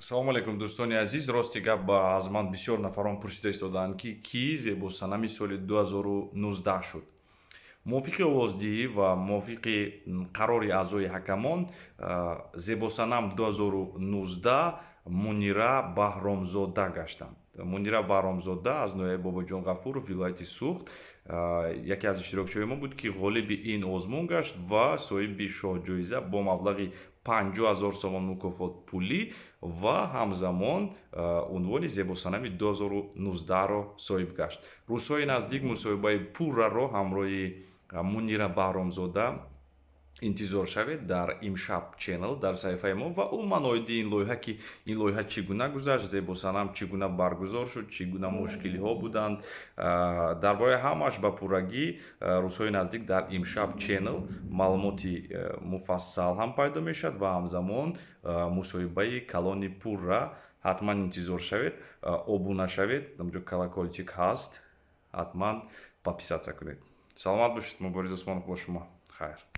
Салому алейкум, дӯстони азиз. Рости гап, аз ман бисёр нафарон пурсида истодаанд, ки кӣ зебосанами соли 2019 шуд. Мувофиқи овоздиҳӣ ва мувофиқи қарори аъзои ҳакамон, зебосанам 2019 Мунира Баҳромзода гаштанд. Мунира Баҳромзода аз ноҳияи Бобоҷон Ғафуров, вилояти Суғд, яке аз иштирокчиҳои мо буд, ки ғолиби ин озмун гашт ва соҳиби шоҳҷоиза бо маблағи 50 000 сомон мукофотпулӣ ва ҳамзамон унвони зебосанами 2019-ро соҳиб гашт. Рӯзҳои наздик мусоҳибаи пурраро ҳамроҳи Мунира Баҳромзода интизор шавед дар Имшаб Channel, дар саҳифаи мо. Ва умуман оиди ин лоиҳа, ки ин лоиҳа чӣ гуна гузашт, зебосанам чӣ гуна баргузор шуд, чӣ гуна мушкилиҳо буданд, дар бораи ҳамааш ба пуррагӣ рӯзҳои наздик дар Имшаб Channel маълумоти муфассал ҳам пайдо мешавад ва ҳамзамон мусоҳибаи калони пурра. Ҳатман интизор шавед, обуна шавед, онҷо колокольчик ҳаст, ҳатман подписаться кунед. Саломат бошед. Мубориз Усмонов бо шумо. Хайр.